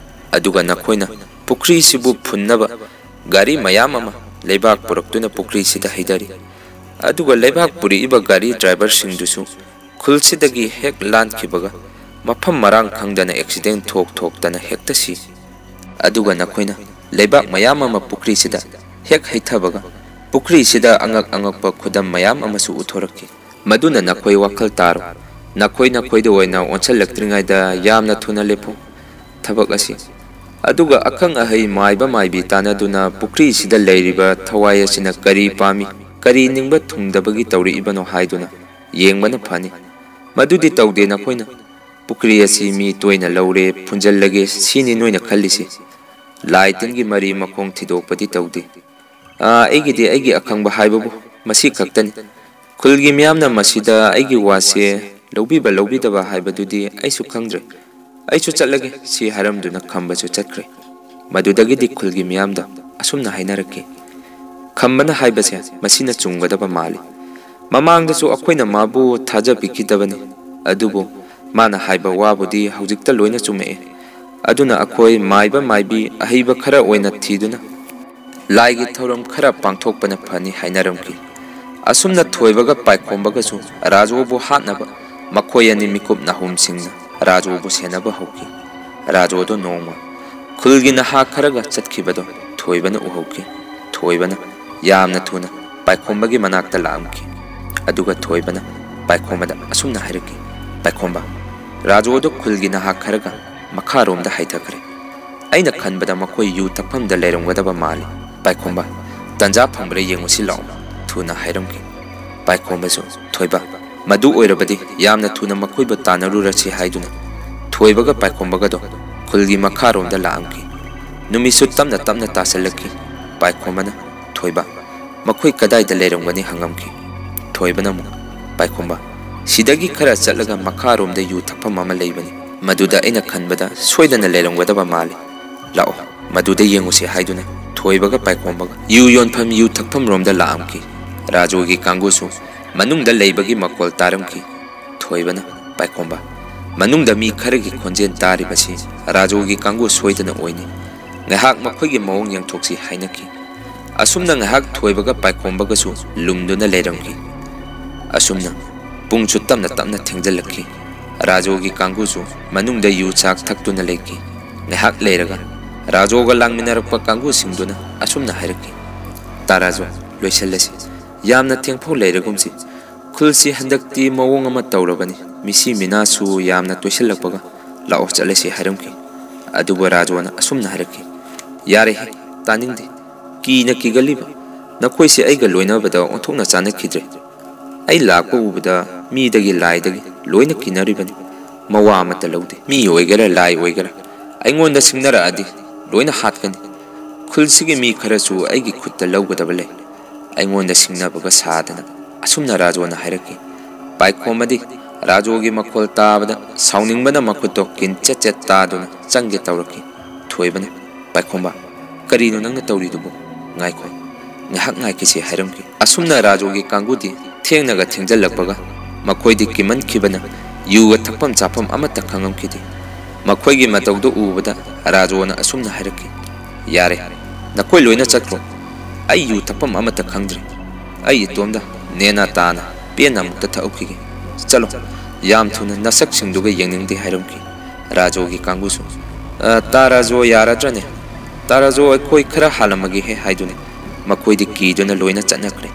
ꯑꯗꯨꯒ ꯅꯈꯣꯏꯅ ꯄꯨꯈ꯭ꯔꯤꯁꯤꯕꯨ ꯐꯨꯟꯅꯕ ꯒꯥꯔꯤ ꯃꯌꯥꯝ ꯑꯃ ꯂꯩꯕꯥꯛ ꯄꯨꯔꯛꯇꯨꯅ ꯄꯨꯈ꯭ꯔꯤꯁꯤꯗ ꯍꯩꯊꯔꯤ꯫ ꯑꯗꯨꯒ ꯂꯩꯕꯥꯛ ꯄꯨꯔꯛꯏꯕ ꯒꯥꯔꯤ ꯗ꯭ꯔꯥꯏꯚꯔꯁꯤꯡꯗꯨꯁꯨ ꯈꯨꯜꯁꯤꯗꯒꯤ ꯍꯦꯛ ꯂꯥꯟꯈꯤꯕꯒ ꯃꯐꯝ ꯃꯔꯥꯡ ꯈꯪꯗꯅ ꯑꯦꯛꯁꯤꯗꯦꯟ ꯊꯣꯛ ꯊꯣꯛꯇꯅ ꯍꯦꯛꯇ ꯁꯤ꯫ ꯑꯗꯨꯒ ꯅꯈꯣꯏꯅ ꯂꯩꯕꯥꯛ ꯃꯌꯥꯝ ꯑꯃ ꯄꯨꯈ꯭ꯔꯤꯁꯤꯗ ꯍꯦꯛ ꯍꯩꯊꯕꯒ ꯄꯨꯈ꯭ꯔꯤꯁꯤꯗ ꯑꯉꯛ ꯑꯉꯛꯄ ꯈꯨꯗꯝ ꯃꯌꯥꯝ ꯑꯃꯁꯨ ꯎꯊꯣꯔꯛꯈꯤ꯫ ꯃꯗꯨꯅ ꯅꯈꯣꯏ ꯋꯥꯈꯜ ꯇꯥꯔꯣ꯫ ꯅꯈꯣꯏ ꯅꯈꯣꯏꯗ ꯑꯣꯏꯅ ꯑꯣꯟꯁꯤꯜꯂꯛꯇ꯭ꯔꯤꯉꯩꯗ ꯌꯥꯝꯅ ꯊꯨꯅ ꯂꯦꯞꯄꯨ ꯊꯕꯛ ꯑꯁꯤ꯫ ꯑꯗꯨꯒ ꯑꯈꯪ ꯑꯍꯩ ꯃꯥꯏꯕ ꯃꯥꯏꯕꯤ ꯇꯥꯟꯅꯗꯨꯅ ꯄꯨꯈ꯭ꯔꯤꯁꯤꯗ ꯂꯩꯔꯤꯕ ꯊꯋꯥꯏ ꯑꯁꯤꯅ ꯀꯔꯤ ꯄꯥꯝꯃꯤ, ꯀꯔꯤ ꯅꯤꯡꯕ ꯊꯨꯡꯗꯕꯒꯤ ꯇꯧꯔꯛꯏꯕꯅꯣ ꯍꯥꯏꯗꯨꯅ ꯌꯦꯡꯕꯅ ꯐꯅꯤ꯫ ꯃꯗꯨꯗꯤ ꯇꯧꯗꯦ ꯅꯈꯣꯏꯅ꯫ ꯄꯨꯈ꯭ꯔꯤ ꯑꯁꯤ ꯃꯤ ꯇꯣꯏꯅ ꯂꯧꯔꯦ, ꯐꯨꯟꯖꯜꯂꯒꯦ, ꯁꯤꯅꯤ ꯅꯣꯏꯅ ꯈꯜꯂꯤꯁꯤ꯫ ꯂꯥꯏ ꯇꯤꯟꯒꯤ ꯃꯔꯤ ꯃꯈꯣꯡ ꯊꯤꯗꯣꯛꯄꯗꯤ ꯇꯧꯗꯦ꯫ ꯑꯥ, ꯑꯩꯒꯤꯗꯤ ꯑꯩꯒꯤ ꯑꯈꯪꯕ ꯍꯥꯏꯕꯕꯨ ꯃꯁꯤ ꯈꯛꯇꯅꯤ꯫ ꯈꯨꯜꯒꯤ ꯃꯤꯌꯥꯝꯅ ꯃꯁꯤꯗ ꯑꯩꯒꯤ ꯋꯥꯁꯦ ꯂꯧꯕꯤꯕ ꯂꯧꯕꯤꯗꯕ ꯍꯥꯏꯕꯗꯨꯗꯤ ꯑꯩꯁꯨ ꯈꯪꯗ꯭ꯔꯦ꯫ "ꯑꯩꯁꯨ ꯆꯠꯂꯒꯦ" ꯁꯤ ꯍꯥꯏꯔꯝꯗꯨꯅ ꯈꯝꯕꯁꯨ ꯆꯠꯈ꯭ꯔꯦ꯫ ꯃꯗꯨꯗꯒꯤꯗꯤ ꯈꯨꯜꯒꯤ ꯃꯤꯌꯥꯝꯗ ꯑꯁꯨꯝꯅ ꯍꯥꯏꯅꯔꯛꯈꯤ, "ꯈꯝꯕꯅ ꯍꯥꯏꯕꯁꯦ ꯃꯁꯤꯅ ꯆꯨꯝꯒꯗꯕ ꯃꯥꯜꯂꯤ꯫ ꯃꯃꯥꯡꯗꯁꯨ ꯑꯩꯈꯣꯏꯅ ꯃꯥꯕꯨ ꯊꯥꯖꯕꯤꯈꯤꯗꯕꯅꯤ, ꯑꯗꯨꯕꯨ ꯃꯥꯅ ꯍꯥꯏꯕ ꯋꯥꯕꯨꯗꯤ ꯍꯧꯖꯤꯛꯇ ꯂꯣꯏꯅ ꯆꯨꯝꯃꯛꯑꯦ꯫ ꯑꯗꯨꯅ ꯑꯩꯈꯣꯏ ꯃꯥꯏꯕ ꯃꯥꯏꯕꯤ ꯑꯍꯩꯕ ꯈꯔ ꯑꯣꯏꯅ ꯊꯤꯗꯨꯅ ꯂꯥꯏꯒꯤ ꯊꯧꯔꯝ ꯈꯔ ꯄꯥꯡꯊꯣꯛꯄꯅ ꯐꯅꯤ" ꯍꯥꯏꯅꯔꯝꯈꯤ꯫ ꯑꯁꯨꯝꯅ ꯊꯣꯏꯕꯒ ꯄꯥꯏꯈꯣꯝꯕꯒꯁꯨ ꯔꯥꯖꯨꯕꯨ ꯍꯥꯠꯅꯕ ꯃꯈꯣꯏ ꯑꯅꯤ ꯃꯤꯀꯨꯞ ꯅꯥꯍꯨꯝꯁꯤꯡꯅ ꯔꯥꯖꯨꯕꯨ ꯁꯦꯟꯅꯕ ꯍꯧꯈꯤ꯫ ꯔꯥꯖꯨꯗꯣ ꯅꯣꯡꯃ ꯈꯨꯜꯒꯤ ꯅꯍꯥ ꯈꯔꯒ ꯆꯠꯈꯤꯕꯗꯣ ꯊꯣꯏꯕꯅ ꯎꯍꯧꯈꯤ꯫ ꯊꯣꯏꯕꯅ ꯌꯥꯝꯅ ꯊꯨꯅ ꯄꯥꯏꯈꯣꯝꯕꯒꯤ ꯃꯅꯥꯛꯇ ꯂꯥꯛꯑꯝꯈꯤ꯫ ꯑꯗꯨꯒ ꯊꯣꯏꯕꯅ ꯄꯥꯏꯈꯣꯝꯕꯗ ꯑꯁꯨꯝꯅ ꯍꯥꯏꯔꯛꯈꯤ, "ꯄꯥꯏꯈꯣꯝꯕ, ꯔꯥꯖꯨꯗꯣ ꯈꯨꯜꯒꯤ ꯅꯍꯥ ꯈꯔꯒ ꯃꯈꯥꯔꯣꯝꯗ ꯍꯥꯏꯊꯈ꯭ꯔꯦ꯫ ꯑꯩꯅ ꯈꯟꯕꯗ ꯃꯈꯣꯏ ꯌꯨ ꯊꯛꯐꯝꯗ ꯂꯩꯔꯝꯒꯗꯕ ꯃꯥꯜꯂꯤ꯫ ꯄꯥꯏꯈꯣꯝꯕ, ꯇꯟꯖꯥ ꯐꯪꯕ꯭ꯔꯥ ꯌꯦꯡꯉꯨꯁꯤ ꯂꯥꯛꯑꯣ" ꯊꯨꯅ ꯍꯥꯏꯔꯝꯈꯤ꯫ ꯄꯥꯏꯈꯣꯝꯕꯁꯨ, "ꯊꯣꯏꯕ, ꯃꯗꯨ ꯑꯣꯏꯔꯕꯗꯤ ꯌꯥꯝꯅ ꯊꯨꯅ ꯃꯈꯣꯏꯕꯨ ꯇꯥꯟꯅꯔꯨꯔꯁꯤ" ꯍꯥꯏꯗꯨꯅ ꯊꯣꯏꯕꯒ ꯄꯥꯏꯈꯣꯝꯕꯒꯗꯣ ꯈꯨꯜꯒꯤ ꯃꯈꯥꯔꯣꯝꯗ ꯂꯥꯛꯑꯝꯈꯤ꯫ ꯅꯨꯃꯤꯠꯁꯨ ꯇꯞꯅ ꯇꯞꯅ ꯇꯥꯁꯜꯂꯛꯈꯤ꯫ ꯄꯥꯏꯈꯣꯝꯕꯅ, "ꯊꯣꯏꯕ, ꯃꯈꯣꯏ ꯀꯗꯥꯏꯗ ꯂꯩꯔꯝꯒꯅꯤ?" ꯍꯪꯉꯝꯈꯤ꯫ ꯊꯣꯏꯕꯅ ꯑꯃꯨꯛ, "ꯄꯥꯏꯈꯣꯝꯕ, ꯁꯤꯗꯒꯤ ꯈꯔ ꯆꯠꯂꯒ ꯃꯈꯥꯔꯣꯝꯗ ꯌꯨ ꯊꯛꯐꯝ ꯑꯃ ꯂꯩꯕꯅꯤ꯫ ꯃꯗꯨꯗ ꯑꯩꯅ ꯈꯟꯕꯗ ꯁꯣꯏꯗꯅ ꯂꯩꯔꯝꯒꯗꯕ ꯃꯥꯜꯂꯤ꯫ ꯂꯥꯛꯑꯣ, ꯃꯗꯨꯗ ꯌꯦꯡꯉꯨꯁꯤ" ꯍꯥꯏꯗꯨꯅ ꯊꯣꯏꯕꯒ ꯄꯥꯏꯈꯣꯝꯕꯒ ꯌꯨ ꯌꯣꯟꯐꯝ ꯌꯨ ꯊꯛꯐꯝ ꯔꯣꯝꯗ ꯂꯥꯛꯑꯝꯈꯤ꯫ ꯔꯥꯖꯨꯒꯤ ꯀꯥꯡꯕꯨꯁꯨ ꯃꯅꯨꯡꯗ ꯂꯩꯕꯒꯤ ꯃꯈꯣꯜ ꯇꯥꯔꯝꯈꯤ꯫ ꯊꯣꯏꯕꯅ, "ꯄꯥꯏꯈꯣꯝꯕ, ꯃꯅꯨꯡꯗ ꯃꯤ ꯈꯔꯒꯤ ꯈꯣꯟꯖꯦꯜ ꯇꯥꯔꯤꯕꯁꯤ ꯔꯥꯖꯨꯒꯤ ꯀꯥꯡꯕꯨ ꯁꯣꯏꯗꯅ ꯑꯣꯏꯅꯤ꯫ ꯉꯥꯏꯍꯥꯛ ꯃꯈꯣꯏꯒꯤ ꯃꯑꯣꯡ ꯌꯦꯡꯊꯣꯛꯁꯤ" ꯍꯥꯏꯅꯈꯤ꯫ ꯑꯁꯨꯝꯅ ꯉꯥꯏꯍꯥꯛ ꯊꯣꯏꯕꯒ ꯄꯥꯏꯈꯣꯝꯕꯒꯁꯨ ꯂꯨꯝꯗꯨꯅ ꯂꯩꯔꯝꯈꯤ꯫ ꯑꯁꯨꯝꯅ ꯄꯨꯡꯁꯨ ꯇꯞꯅ ꯇꯞꯅ ꯊꯦꯡꯖꯤꯜꯂꯛꯈꯤ꯫ ꯔꯥꯖꯣꯒꯤ ꯀꯥꯡꯕꯨꯁꯨ ꯃꯅꯨꯡꯗ ꯌꯨ ꯆꯥꯛ ꯊꯛꯇꯨꯅ ꯂꯩꯈꯤ꯫ ꯉꯥꯏꯍꯥꯛ ꯂꯩꯔꯒ ꯔꯥꯖꯣꯒ ꯂꯥꯡꯃꯤꯟꯅꯔꯛꯄ ꯀꯥꯡꯕꯨꯁꯤꯡꯗꯨꯅ ꯑꯁꯨꯝꯅ ꯍꯥꯏꯔꯛꯈꯤ, "ꯇꯥ ꯔꯥꯖꯣ, ꯂꯣꯏꯁꯤꯜꯂꯁꯤ꯫ ꯌꯥꯝꯅ ꯊꯦꯡꯐꯥꯎ ꯂꯩꯔꯒꯨꯝꯁꯤ꯫ ꯈꯨꯜꯁꯤ ꯍꯟꯗꯛꯇꯤ ꯃꯑꯣꯡ ꯑꯃ ꯇꯧꯔꯕꯅꯤ꯫ ꯃꯤꯁꯤ ꯃꯤꯅꯥꯁꯨ ꯌꯥꯝꯅ ꯇꯣꯏꯁꯤꯜꯂꯛꯄꯒ ꯂꯥꯛꯑꯣ ꯆꯠꯂꯁꯤ" ꯍꯥꯏꯔꯝꯈꯤ꯫ ꯑꯗꯨꯕꯨ ꯔꯥꯖꯣꯅ ꯑꯁꯨꯝꯅ ꯍꯥꯏꯔꯛꯈꯤ, "ꯌꯥꯔꯦꯍꯦ, ꯇꯥꯅꯤꯡꯗꯦ꯫ ꯀꯤꯅ ꯀꯤꯒꯜꯂꯤꯕ ꯅꯈꯣꯏꯁꯦ ꯑꯩꯒ ꯂꯣꯏꯅꯕꯗ ꯑꯣꯟꯊꯣꯛꯅ ꯆꯥꯅꯈꯤꯗ꯭ꯔꯦ꯫ ꯑꯩ ꯂꯥꯛꯄ ꯎꯕꯗ ꯃꯤꯗꯒꯤ ꯂꯥꯏꯗꯒꯤ ꯂꯣꯏꯅ ꯀꯤꯅꯔꯤꯕꯅꯤ꯫ ꯃꯋꯥ ꯑꯃꯠꯇ ꯂꯧꯗꯦ꯫ ꯃꯤ ꯑꯣꯏꯒꯦꯔꯥ ꯂꯥꯏ ꯑꯣꯏꯒꯦꯔꯥ ꯑꯩꯉꯣꯟꯗ ꯁꯤꯡꯅꯔꯛꯑꯗꯤ ꯂꯣꯏꯅ ꯍꯥꯠꯀꯅꯤ꯫ ꯈꯨꯜꯁꯤꯒꯤ ꯃꯤ ꯈꯔꯁꯨ ꯑꯩꯒꯤ ꯈꯨꯠꯇ ꯂꯧꯒꯗꯕ ꯂꯩ꯫" ꯑꯩꯉꯣꯟꯗ ꯁꯤꯡꯅꯕꯒ ꯁꯥꯗꯅ ꯑꯁꯨꯝꯅ ꯔꯥꯖꯣꯅ ꯍꯥꯏꯔꯛꯈꯤ꯫ ꯄꯥꯏꯈꯣꯝꯕꯗꯤ ꯔꯥꯖꯣꯒꯤ ꯃꯈꯣꯜ ꯇꯥꯕꯗ ꯁꯥꯎꯅꯤꯡꯕꯅ ꯃꯈꯨꯠꯇꯣ ꯀꯤꯟ ꯆꯦꯠ ꯆꯦꯠ ꯇꯥꯗꯨꯅ ꯆꯪꯒꯦ ꯇꯧꯔꯛꯈꯤ꯫ ꯊꯣꯏꯕꯅ, "ꯄꯥꯏꯈꯣꯝꯕ, ꯀꯔꯤꯅꯣ ꯅꯪꯅ ꯇꯧꯔꯤꯗꯨꯕꯨ? ꯉꯥꯏꯈꯣ, ꯉꯥꯏꯍꯥꯛ ꯉꯥꯏꯈꯤꯁꯤ" ꯍꯥꯏꯔꯝꯈꯤ꯫ ꯑꯁꯨꯝꯅ ꯔꯥꯖꯣꯒꯤ ꯀꯥꯡꯕꯨꯗꯤ ꯊꯦꯡꯅꯒ ꯊꯦꯡꯖꯜꯂꯛꯄꯒ ꯃꯈꯣꯏꯗꯤ ꯀꯤꯃꯟꯈꯤꯕꯅ ꯌꯨꯒ ꯊꯛꯐꯝ ꯆꯥꯐꯝ ꯑꯃꯠꯇ ꯈꯪꯉꯝꯈꯤꯗꯦ꯫ ꯃꯈꯣꯏꯒꯤ ꯃꯇꯧꯗꯨ ꯎꯕꯗ ꯔꯥꯖꯣꯅ ꯑꯁꯨꯝꯅ ꯍꯥꯏꯔꯛꯈꯤ, "ꯌꯥꯔꯦ, ꯅꯈꯣꯏ ꯂꯣꯏꯅ ꯆꯠꯈ꯭ꯔꯣ꯫ ꯑꯩ ꯌꯨ ꯊꯛꯐꯝ ꯑꯃꯠꯇ ꯈꯪꯗ꯭ꯔꯦ꯫ ꯑꯩ ꯏꯇꯣꯝꯗ ꯅꯦꯅꯥ ꯇꯥꯅ ꯄꯦꯟꯅ ꯑꯃꯨꯛꯇ ꯊꯛꯍꯧꯈꯤꯒꯦ꯫ ꯆꯠꯂꯣ, ꯌꯥꯝ ꯊꯨꯅ ꯅꯁꯛꯁꯤꯡꯗꯨꯒ ꯌꯦꯡꯅꯤꯡꯗꯦ" ꯍꯥꯏꯔꯝꯈꯤ꯫ ꯔꯥꯖꯣꯒꯤ ꯀꯥꯡꯕꯨꯁꯨ, "ꯑ, ꯇꯥ ꯔꯥꯖꯣ, ꯌꯥꯔꯗ꯭ꯔꯅꯦ? ꯇꯥ ꯔꯥꯖꯣ, ꯑꯩꯈꯣꯏ ꯈꯔ ꯍꯥꯜꯂꯝꯃꯒꯦꯍꯦ" ꯍꯥꯏꯗꯨꯅ ꯃꯈꯣꯏꯗꯤ ꯀꯤꯗꯨꯅ ꯂꯣꯏꯅ ꯆꯠꯅꯈ꯭ꯔꯦ꯫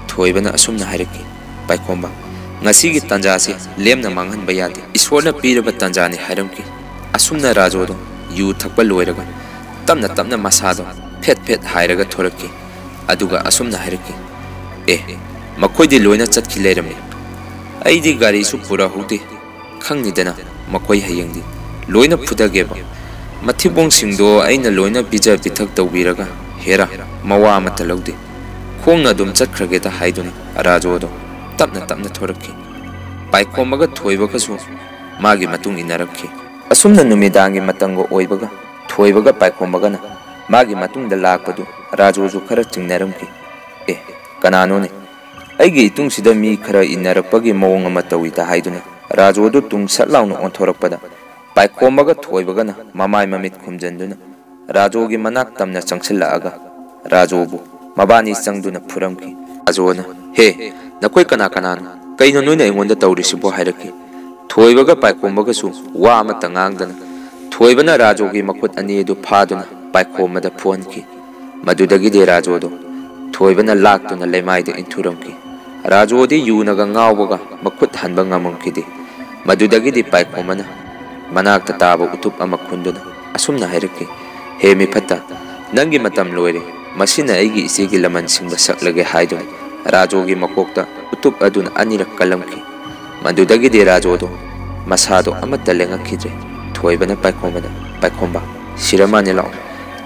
ꯊꯣꯏꯕꯅ ꯑꯁꯨꯝꯅ ꯍꯥꯏꯔꯛꯈꯤ, "ꯄꯥꯏꯈꯣꯝꯕ, ꯉꯁꯤꯒꯤ ꯇꯥꯟꯖꯥꯁꯤ ꯂꯦꯝꯅ ꯃꯥꯡꯍꯟꯕ ꯌꯥꯗꯦ꯫ ꯏꯁꯣꯔꯅ ꯄꯤꯔꯕ ꯇꯥꯟꯖꯥꯅꯤ" ꯍꯥꯏꯔꯝꯈꯤ꯫ ꯑꯁꯨꯝꯅ ꯔꯥꯖꯣꯗꯣ ꯌꯨ ꯊꯛꯄ ꯂꯣꯏꯔꯒ ꯇꯞꯅ ꯇꯞꯅ ꯃꯁꯥꯗꯣ ꯐꯦꯠ ꯐꯦꯠ ꯍꯥꯏꯔꯒ ꯊꯣꯔꯛꯈꯤ꯫ ꯑꯗꯨꯒ ꯑꯁꯨꯝꯅ ꯍꯥꯏꯔꯛꯈꯤ, "ꯑꯦ, ꯃꯈꯣꯏꯗꯤ ꯂꯣꯏꯅ ꯆꯠꯈꯤ ꯂꯩꯔꯝꯃꯤ꯫ ꯑꯩꯗꯤ ꯒꯥꯔꯤꯁꯨ ꯄꯨꯔꯛꯍꯧꯗꯦ꯫ ꯈꯪꯅꯤꯗꯅ, ꯃꯈꯣꯏ ꯍꯌꯦꯡꯗꯤ ꯂꯣꯏꯅ ꯐꯨꯗꯒꯦꯕ꯫ ꯃꯊꯤꯕꯣꯡꯁꯤꯡꯗꯣ ꯑꯩꯅ ꯂꯣꯏꯅ ꯄꯤꯖ ꯄꯤꯊꯛ ꯇꯧꯕꯤꯔꯒ ꯍꯦꯔꯥ, ꯃꯋꯥ ꯑꯃꯠꯇ ꯂꯧꯗꯦ꯫ ꯈꯣꯡꯅ ꯑꯗꯨꯝ ꯆꯠꯈ꯭ꯔꯒꯦꯗ" ꯍꯥꯏꯗꯨꯅ ꯔꯥꯖꯣꯗꯣ ꯇꯞꯅ ꯇꯞꯅ ꯊꯣꯔꯛꯈꯤ꯫ ꯄꯥꯏꯈꯣꯝꯕꯒ ꯊꯣꯏꯕꯒꯁꯨ ꯃꯥꯒꯤ ꯃꯇꯨꯡ ꯏꯟꯅꯔꯛꯈꯤ꯫ ꯑꯁꯨꯝꯅ ꯅꯨꯃꯤꯗꯥꯡꯒꯤ ꯃꯇꯝꯒ ꯑꯣꯏꯕꯒ ꯊꯣꯏꯕꯒ ꯄꯥꯏꯈꯣꯝꯕꯒꯅ ꯃꯥꯒꯤ ꯃꯇꯨꯡꯗ ꯂꯥꯛꯄꯗꯨ ꯔꯥꯖꯣꯁꯨ ꯈꯔ ꯆꯤꯡꯅꯔꯝꯈꯤ꯫ "ꯑꯦ, ꯀꯅꯥꯅꯣꯅꯦ? ꯑꯩꯒꯤ ꯏꯇꯨꯡꯁꯤꯗ ꯃꯤ ꯈꯔ ꯏꯟꯅꯔꯛꯄꯒꯤ ꯃꯑꯣꯡ ꯑꯃ ꯇꯧꯏꯗ" ꯍꯥꯏꯗꯨꯅ ꯔꯥꯖꯣꯗꯨ ꯇꯨꯡ ꯁꯠ ꯂꯥꯎꯅ ꯑꯣꯟꯊꯣꯔꯛꯄꯗ ꯄꯥꯏꯈꯣꯝꯕꯒ ꯊꯣꯏꯕꯒꯅ ꯃꯃꯥꯏ ꯃꯃꯤꯠ ꯈꯨꯝꯖꯤꯟꯗꯨꯅ ꯔꯥꯖꯣꯒꯤ ꯃꯅꯥꯛ ꯇꯝꯅ ꯆꯪꯁꯤꯜꯂꯛꯑꯒ ꯔꯥꯖꯣꯕꯨ ꯃꯕꯥꯅꯤ ꯆꯪꯗꯨꯅ ꯐꯨꯔꯝꯈꯤ꯫ ꯔꯥꯖꯣꯅ, "ꯍꯦ, ꯅꯈꯣꯏ ꯀꯅꯥ ꯀꯅꯥꯅꯣ? "ꯀꯩꯅꯣ ꯅꯣꯏꯅ ꯑꯩꯉꯣꯟꯗ ꯇꯧꯔꯤꯁꯤꯕꯣ?" ꯍꯥꯏꯔꯛꯈꯤ꯫ ꯊꯣꯏꯕꯒ ꯄꯥꯏꯈꯣꯝꯕꯒꯁꯨ ꯋꯥ ꯑꯃꯠꯇ ꯉꯥꯡꯗꯅ ꯊꯣꯏꯕꯅ ꯔꯥꯖꯨꯒꯤ ꯃꯈꯨꯠ ꯑꯅꯤ ꯑꯗꯨ ꯐꯥꯗꯨꯅ ꯄꯥꯏꯈꯣꯝꯕꯗ ꯐꯨꯍꯟꯈꯤ꯫ ꯃꯗꯨꯗꯒꯤꯗꯤ ꯔꯥꯖꯨꯗꯣ ꯊꯣꯏꯕꯅ ꯂꯥꯛꯇꯨꯅ ꯂꯩꯃꯥꯏꯗ ꯏꯟꯊꯨꯔꯝꯈꯤ꯫ ꯔꯥꯖꯨꯗꯤ ꯌꯨꯅꯒ ꯉꯥꯎꯕꯒ ꯃꯈꯨꯠ ꯍꯟꯕ ꯉꯝꯃꯝꯈꯤꯗꯦ꯫ ꯃꯗꯨꯗꯒꯤꯗꯤ ꯄꯥꯏꯈꯣꯝꯕꯅ ꯃꯅꯥꯛꯇ ꯇꯥꯕ ꯎꯇꯨꯞ ꯑꯃ ꯈꯨꯟꯗꯨꯅ ꯑꯁꯨꯝꯅ ꯍꯥꯏꯔꯛꯈꯤ, "ꯍꯦ ꯃꯤꯐꯠꯇ, ꯅꯪꯒꯤ ꯃꯇꯝ ꯂꯣꯏꯔꯦ꯫ ꯃꯁꯤꯅ ꯑꯩꯒꯤ ꯏꯆꯦꯒꯤ ꯂꯃꯟ ꯁꯤꯡꯕ ꯁꯛꯂꯒꯦ" ꯍꯥꯏꯗꯨꯅ ꯔꯥꯖꯨꯒꯤ ꯃꯀꯣꯛꯇ ꯎꯇꯨꯞ ꯑꯗꯨꯅ ꯑꯅꯤꯔꯛ ꯀꯜꯂꯝꯈꯤ꯫ ꯃꯗꯨꯗꯒꯤꯗꯤ ꯔꯥꯖꯨꯗꯣ ꯃꯁꯥꯗꯣ ꯑꯃꯠꯇ ꯂꯦꯡꯉꯛꯈꯤꯗ꯭ꯔꯦ꯫ ꯊꯣꯏꯕꯅ ꯄꯥꯏꯈꯣꯝꯕꯗ, "ꯄꯥꯏꯈꯣꯝꯕ, ꯁꯤꯔꯃꯥꯅꯦ, ꯂꯥꯛꯑꯣ꯫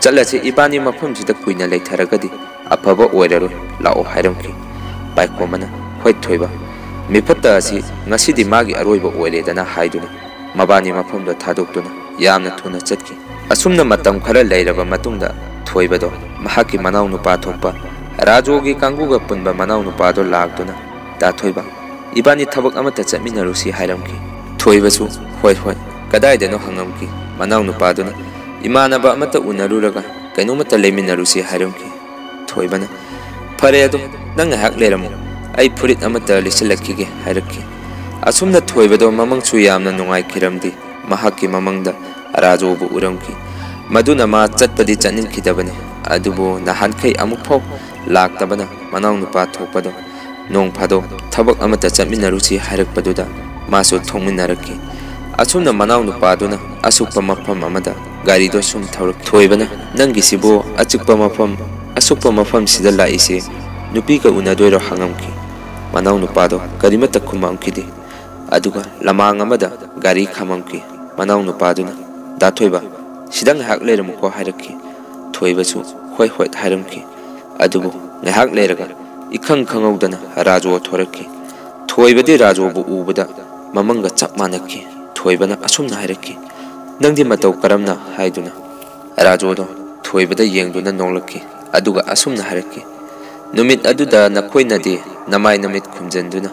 ꯆꯠꯂꯁꯤ, ꯏꯕꯥꯅꯤ ꯃꯐꯝꯁꯤꯗ ꯀꯨꯏꯅ ꯂꯩꯊꯔꯒꯗꯤ ꯑꯐꯕ ꯑꯣꯏꯔꯔꯣꯏ, ꯂꯥꯛꯑꯣ" ꯍꯥꯏꯔꯝꯈꯤ꯫ ꯄꯥꯏꯈꯣꯝꯕꯅ, "ꯍꯣꯏ ꯊꯣꯏꯕ, ꯃꯤꯐꯠꯇ ꯑꯁꯤ ꯉꯁꯤꯗꯤ ꯃꯥꯒꯤ ꯑꯔꯣꯏꯕ ꯑꯣꯏꯔꯦꯗꯅ" ꯍꯥꯏꯗꯨꯅ ꯃꯕꯥꯅꯤ ꯃꯐꯝꯗꯣ ꯊꯥꯗꯣꯛꯇꯨꯅ ꯌꯥꯝꯅ ꯊꯨꯅ ꯆꯠꯈꯤ꯫ ꯑꯁꯨꯝꯅ ꯃꯇꯝ ꯈꯔ ꯂꯩꯔꯕ ꯃꯇꯨꯡꯗ ꯊꯣꯏꯕꯗꯣ ꯃꯍꯥꯛꯀꯤ ꯃꯅꯥꯎꯅꯨꯄꯥ ꯊꯣꯛꯄ ꯔꯥꯖꯨꯒꯤ ꯀꯥꯡꯕꯨꯒ ꯄꯨꯟꯕ ꯃꯅꯥꯎꯅꯨꯄꯥꯗꯣ ꯂꯥꯛꯇꯨꯅ, "ꯗꯥ ꯊꯣꯏꯕ, ꯏꯕꯥꯅꯤ ꯊꯕꯛ ꯑꯃꯠꯇ ꯆꯠꯃꯤꯟꯅꯔꯨꯁꯤ" ꯍꯥꯏꯔꯝꯈꯤ꯫ ꯊꯣꯏꯕꯁꯨ, "ꯍꯣꯏ, ꯍꯣꯏ, ꯀꯗꯥꯏꯗꯅꯣ?" ꯍꯪꯉꯝꯈꯤ꯫ ꯃꯅꯥꯎꯅꯨꯄꯥꯗꯨꯅ, "ꯏꯃꯥꯟꯅꯕ ꯑꯃꯠꯇ ꯎꯅꯔꯨꯔꯒ ꯀꯩꯅꯣꯃꯠꯇ ꯂꯩꯃꯤꯟꯅꯔꯨꯁꯤ" ꯍꯥꯏꯔꯝꯈꯤ꯫ ꯊꯣꯏꯕꯅ, "ꯐꯔꯦ, ꯑꯗꯣ ꯅꯪ ꯉꯥꯏꯍꯥꯛ ꯂꯩꯔꯝꯃꯨ, ꯑꯩ ꯐꯨꯔꯤꯠ ꯑꯃꯠꯇ ꯂꯤꯠꯁꯤꯜꯂꯛꯈꯤꯒꯦ" ꯍꯥꯏꯔꯛꯈꯤ꯫ ꯑꯁꯨꯝꯅ ꯊꯣꯏꯕꯗꯣ ꯃꯃꯪꯁꯨ ꯌꯥꯝꯅ ꯅꯨꯡꯉꯥꯏꯈꯤꯔꯝꯗꯦ꯫ ꯃꯍꯥꯛꯀꯤ ꯃꯃꯪꯗ ꯔꯥꯖꯨꯕꯨ ꯎꯔꯝꯈꯤ꯫ ꯃꯗꯨꯅ ꯃꯥ ꯆꯠꯄꯗꯤ ꯆꯠꯅꯤꯡꯈꯤꯗꯕꯅꯤ, ꯑꯗꯨꯕꯨ ꯅꯍꯥꯟꯈꯩ ꯑꯃꯨꯛꯐꯥꯎ ꯂꯥꯛꯇꯕꯅ ꯃꯅꯥꯎꯅꯨꯄꯥ ꯊꯣꯛꯄꯗꯣ ꯅꯣꯡ ꯐꯥꯗꯣꯛ ꯊꯕꯛ ꯑꯃꯠꯇ ꯆꯠꯃꯤꯟꯅꯔꯨꯁꯤ ꯍꯥꯏꯔꯛꯄꯗꯨꯗ ꯃꯥꯁꯨ ꯊꯣꯛꯃꯤꯟꯅꯔꯛꯈꯤ꯫ ꯑꯁꯨꯝꯅ ꯃꯅꯥꯎꯅꯨꯄꯥꯗꯨꯅ ꯑꯁꯨꯛꯄ ꯃꯐꯝ ꯑꯃꯗ ꯒꯥꯔꯤꯗꯣ ꯁꯨꯝ ꯊꯧꯔꯛꯈꯤ꯫ ꯊꯣꯏꯕꯅ, "ꯅꯪꯒꯤꯁꯤꯕꯨ ꯑꯆꯤꯛꯄ ꯃꯐꯝ, ꯑꯁꯨꯛꯄ ꯃꯐꯝꯁꯤꯗ ꯂꯥꯛꯏꯁꯦ ꯅꯨꯄꯤꯒ ꯎꯅꯗꯣꯏꯔꯣ?" ꯍꯪꯉꯝꯈꯤ꯫ ꯃꯅꯥꯎꯅꯨꯄꯥꯗꯣ ꯀꯔꯤꯃꯠꯇ ꯈꯨꯝꯃꯝꯈꯤꯗꯦ꯫ ꯑꯗꯨꯒ ꯂꯃꯥꯡ ꯑꯃꯗ ꯒꯥꯔꯤ ꯈꯥꯝꯃꯝꯈꯤ꯫ ꯃꯅꯥꯎꯅꯨꯄꯥꯗꯨꯅ, "ꯗꯥ ꯊꯣꯏꯕ, ꯁꯤꯗ ꯉꯥꯏꯍꯥꯛ ꯂꯩꯔꯝꯃꯨꯀꯣ" ꯍꯥꯏꯔꯛꯈꯤ꯫ ꯊꯣꯏꯕꯁꯨ, "ꯍꯣꯏ, ꯍꯣꯏ" ꯍꯥꯏꯔꯝꯈꯤ꯫ ꯑꯗꯨꯕꯨ ꯉꯥꯏꯍꯥꯛ ꯂꯩꯔꯒ ꯏꯈꯪ ꯈꯪꯍꯧꯗꯅ ꯔꯥꯖꯨ ꯊꯣꯔꯛꯈꯤ꯫ ꯊꯣꯏꯕꯗꯤ ꯔꯥꯖꯨꯕꯨ ꯎꯕꯗ ꯃꯃꯪꯒ ꯆꯞ ꯃꯥꯟꯅꯈꯤ꯫ ꯊꯣꯏꯕꯅ ꯑꯁꯨꯝꯅ ꯍꯥꯏꯔꯛꯈꯤ, "ꯅꯪꯗꯤ ꯃꯇꯧ ꯀꯔꯝꯅ?" ꯍꯥꯏꯗꯨꯅ ꯔꯥꯖꯨꯗꯣ ꯊꯣꯏꯕꯗ ꯌꯦꯡꯗꯨꯅ ꯅꯣꯛꯂꯛꯈꯤ꯫ ꯑꯗꯨꯒ ꯑꯁꯨꯝꯅ ꯍꯥꯏꯔꯛꯈꯤ, "ꯅꯨꯃꯤꯠ ꯑꯗꯨꯗ ꯅꯈꯣꯏꯅꯗꯤ ꯅꯃꯥꯏ ꯅꯃꯤꯠ ꯈꯨꯝꯖꯤꯟꯗꯨꯅ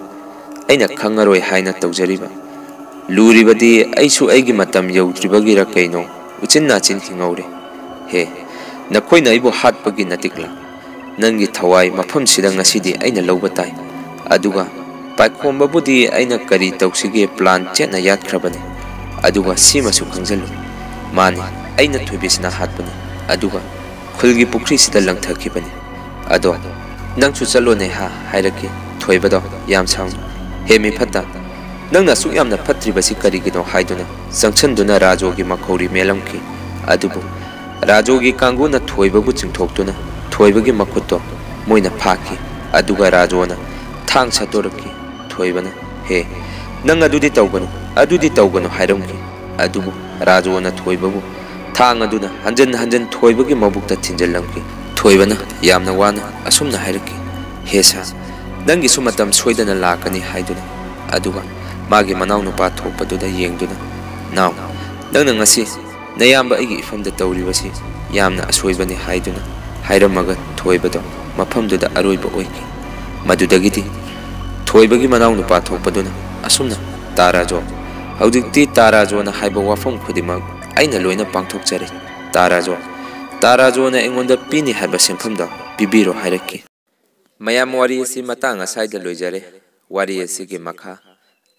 ꯑꯩꯅ ꯈꯪꯉꯔꯣꯏ ꯍꯥꯏꯅ ꯇꯧꯖꯔꯤꯕ꯫ ꯂꯨꯔꯤꯕꯗꯤ ꯑꯩꯁꯨ ꯑꯩꯒꯤ ꯃꯇꯝ ꯌꯧꯗ꯭ꯔꯤꯕꯒꯤꯔ ꯀꯩꯅꯣ ꯎꯆꯤꯟ ꯅꯥꯆꯤꯟ ꯍꯤꯡꯍꯧꯔꯦ꯫ ꯍꯦ, ꯅꯈꯣꯏꯅ ꯑꯩꯕꯨ ꯍꯥꯠꯄꯒꯤ ꯅꯇꯤꯛꯂꯥ? ꯅꯪꯒꯤ ꯊꯋꯥꯏ ꯃꯐꯝꯁꯤꯗ ꯉꯁꯤꯗꯤ ꯑꯩꯅ ꯂꯧꯕ ꯇꯥꯏ, ꯑꯗꯨꯒ ꯄꯥꯏꯈꯣꯝꯕꯕꯨꯗꯤ ꯑꯩꯅ ꯀꯔꯤ ꯇꯧꯁꯤꯒꯦ plan ꯆꯦꯠꯅ ꯌꯥꯠꯈ꯭ꯔꯕꯅꯤ꯫ ꯑꯗꯨꯒ ꯁꯤꯃꯁꯨ ꯈꯪꯖꯜꯂꯨ, ꯃꯥꯅꯤ, ꯑꯩꯅ ꯊꯣꯏꯕꯤꯁꯅꯥ ꯍꯥꯠꯄꯅꯤ, ꯑꯗꯨꯒ ꯈꯨꯜꯒꯤ ꯄꯨꯈ꯭ꯔꯤꯁꯤꯗ ꯂꯪꯊꯈꯤꯕꯅꯤ꯫ ꯑꯗꯣ ꯅꯪꯁꯨ ꯆꯠꯂꯣꯅꯦ ꯍꯥ ꯍꯥꯏꯔꯛꯈꯤ꯫ ꯊꯣꯏꯕꯗꯣ ꯌꯥꯝ ꯁꯥꯎꯅ, "ꯍꯦ ꯃꯤꯐꯠꯇ, ꯅꯪꯅ ꯑꯁꯨꯛ ꯌꯥꯝꯅ ꯐꯠꯇ꯭ꯔꯤꯕꯁꯤ ꯀꯔꯤꯒꯤꯅꯣ?" ꯍꯥꯏꯗꯨꯅ ꯆꯪꯁꯤꯟꯗꯨꯅ ꯔꯥꯖꯣꯒꯤ ꯃꯈꯧꯔꯤ ꯃꯦꯜꯂꯝꯈꯤ꯫ ꯑꯗꯨꯕꯨ ꯔꯥꯖꯣꯒꯤ ꯀꯥꯡꯕꯨꯅ ꯊꯣꯏꯕꯕꯨ ꯆꯤꯡꯊꯣꯛꯇꯨꯅ ꯊꯣꯏꯕꯒꯤ ꯃꯈꯨꯠꯇꯣ ꯃꯣꯏꯅ ꯐꯥꯈꯤ꯫ ꯑꯗꯨꯒ ꯔꯥꯖꯣꯅ ꯊꯥꯡ ꯁꯠꯇꯣꯔꯛꯈꯤ꯫ ꯊꯣꯏꯕꯅ, "ꯍꯦ, ꯅꯪ ꯑꯗꯨꯗꯤ ꯇꯧꯒꯅꯨ, ꯑꯗꯨꯗꯤ ꯇꯧꯒꯅꯨ" ꯍꯥꯏꯔꯝꯈꯤ꯫ ꯑꯗꯨꯕꯨ ꯔꯥꯖꯣꯅ ꯊꯣꯏꯕꯕꯨ ꯊꯥꯡ ꯑꯗꯨꯅ ꯍꯟꯖꯟ ꯍꯟꯖꯟ ꯊꯣꯏꯕꯒꯤ ꯃꯕꯨꯛꯇ ꯊꯤꯟꯖꯤꯜꯂꯝꯈꯤ꯫ ꯊꯣꯏꯕꯅ ꯌꯥꯝꯅ ꯋꯥꯅ ꯑꯁꯨꯝꯅ ꯍꯥꯏꯔꯛꯈꯤ, "ꯍꯦ ꯁꯥ, ꯅꯪꯒꯤꯁꯨ ꯃꯇꯝ ꯁꯣꯏꯗꯅ ꯂꯥꯛꯀꯅꯤ" ꯍꯥꯏꯗꯨꯅ꯫ ꯑꯗꯨꯒ ꯃꯥꯒꯤ ꯃꯅꯥꯎꯅꯨꯄꯥ ꯊꯣꯛꯄꯗꯨꯗ ꯌꯦꯡꯗꯨꯅ, "ꯅꯥꯎ, ꯅꯪꯅ ꯉꯁꯤ ꯅꯌꯥꯝꯕ ꯑꯩꯒꯤ ꯏꯐꯝꯗ ꯇꯧꯔꯤꯕꯁꯤ ꯌꯥꯝꯅ ꯑꯁꯣꯏꯕꯅꯤ" ꯍꯥꯏꯗꯨꯅ ꯍꯥꯏꯔꯝꯃꯒ ꯊꯣꯏꯕꯗꯣ ꯃꯐꯝꯗꯨꯗ ꯑꯔꯣꯏꯕ ꯑꯣꯏꯈꯤ꯫ ꯃꯗꯨꯗꯒꯤꯗꯤ ꯊꯣꯏꯕꯒꯤ ꯃꯅꯥꯎꯅꯨꯄꯥ ꯊꯣꯛꯄꯗꯨꯅ ꯑꯁꯨꯝꯅ, "ꯇꯥ ꯔꯥꯖꯣ, ꯍꯧꯖꯤꯛꯇꯤ ꯇꯥ ꯔꯥꯖꯣꯅ ꯍꯥꯏꯕ ꯋꯥꯐꯝ ꯈꯨꯗꯤꯡꯃꯛ ꯑꯩꯅ ꯂꯣꯏꯅ ꯄꯥꯡꯊꯣꯛꯆꯔꯦ꯫ ꯇꯥ ꯔꯥꯖꯣ, ꯇꯥ ꯔꯥꯖꯣꯅ ꯑꯩꯉꯣꯟꯗ ꯄꯤꯅꯤ ꯍꯥꯏꯕ ꯁꯦꯟꯐꯝꯗꯣ ꯄꯤꯕꯤꯔꯣ" ꯍꯥꯏꯔꯛꯈꯤ꯫ ꯃꯌꯥꯝ, ꯋꯥꯔꯤ ꯑꯁꯤ ꯃꯇꯥꯡ ꯑꯁꯥꯏꯗ ꯂꯣꯏꯖꯔꯦ꯫ ꯋꯥꯔꯤ ꯑꯁꯤꯒꯤ ꯃꯈꯥ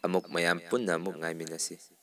ꯑꯃꯨꯛ ꯃꯌꯥꯝ ꯄꯨꯟꯅ ꯑꯃꯨꯛ ꯉꯥꯏꯃꯤꯟꯅꯁꯤ꯫